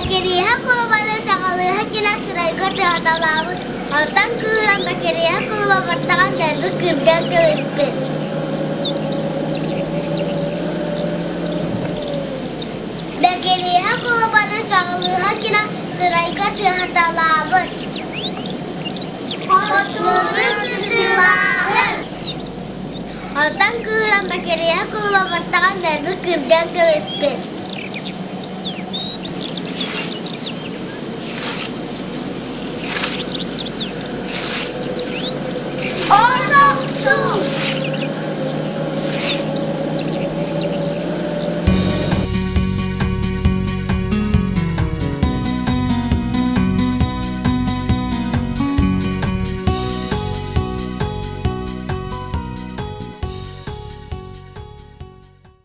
Бэкириэһэ кулубаны саҕалыыһа кэлэн сырайга тыаһаталаабыт, онтон кыыһыран Бэкириэһэ кулуба баттаҕын дэлби кырдьан кэбиспит. Бэкириэһэ кулубаны саҕалыыһа кэлэн сырайга тыаһаталаабыт. Хотууру сытыылааһын. Онтон кыыһыран Бэкириэһэ кулуба баттаҕын дэлби кырдьан кэбиспит.